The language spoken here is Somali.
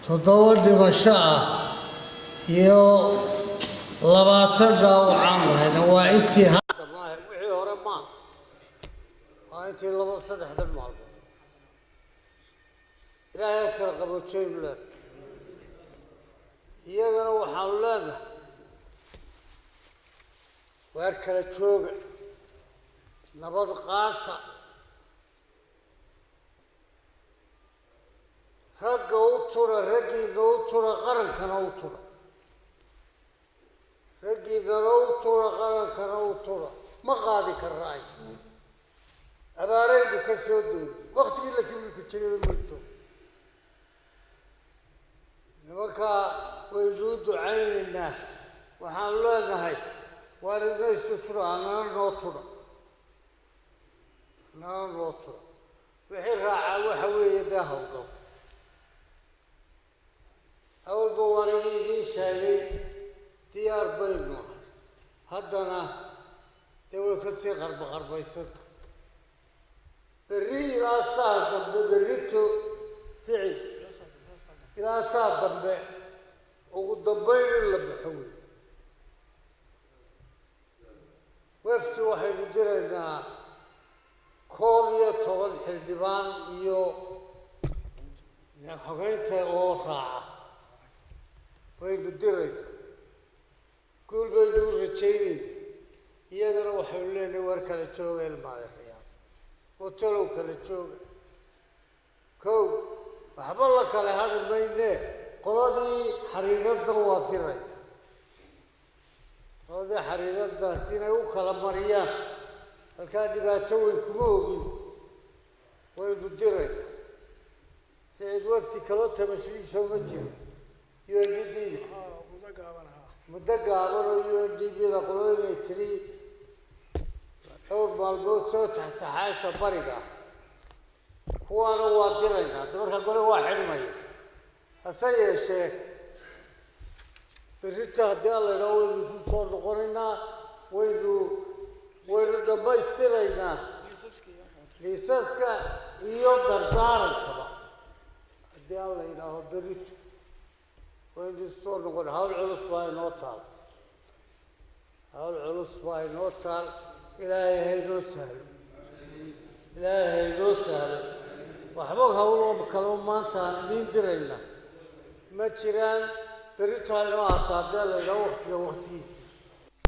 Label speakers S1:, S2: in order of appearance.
S1: 7 dhimasho ah iyo 20 dhaawacaan lahayna. Waa intii hadda maaha, wixii hore maaha, waa intii laba saddexdan maalmood. Ilaahay kala qaboojaynu leenahay. Iyagana waxaanu leenahay: waar kala jooga, nabad qaata, ragga u tura, raggiina u tura, qarankana u tura, raggiinana u tura, qarankana u tura. Ma qaadi karraay, abaaraynu ka soo doodnay, waktigii la kibirku jirayba ma joogo. Nimankaa waynu u ducaynaynaa. Waxaanu leenahay: waar idna isu tura, anana noo tura, anana noo tura. Wixii raacaa waxa weeye dee hawlgal. Awalba waanigi idiin sheegay, diyaar baynu ahay. Haddana dee way kasii qarba qarbaysanta. Berri ilaa saa dambe, berrito sicid ilaa saa dambe, ugu dambayn in la baxo wey. Wefti waxaynu diraynaa 11 xildhibaan iyo xogeynta oo raaca waynu diraynaa. Guul baynu u rajaynayna. Iyagana waxaynu leenahay: war kala jooga, ilmaadeerayaal, oo talow kala jooga. Kow, waxba la kale hadhi maynee. Qoladii xariiradda waa diray, qoladii xariiraddaas inay u kala mariyaan halkaa dhibaato weyn kuma ogin, waynu dirayna. Siciid, wafdi kaloo tamashriisoo ma jiro UNDP da muddo gaaban oo UNDP da qolo inay tidhi dhowr maalmood soo taxtaxaasha bariga, kuwaana waa diraynaa. De markaa gole waa xidhmaya. Hase yeeshee berrita haddii alla idhaho waynu isu soo noqonaynaa, waynu dhammaystiraynaa liisaska iyo dardaarankaba. Haddii alla yidhaaho berrito waynu isu soo noqon. Hawl culus baa inoo taal, hawl culus baa inoo taal. Ilaahay haynoo sahlo, Ilaahay haynoo sahlo. Waxba hawlo kaloo maanta aan idiin dirayna ma jiraan. Berrito haynoo ahaato haddii alla yidhaho waktiga waktigiisii.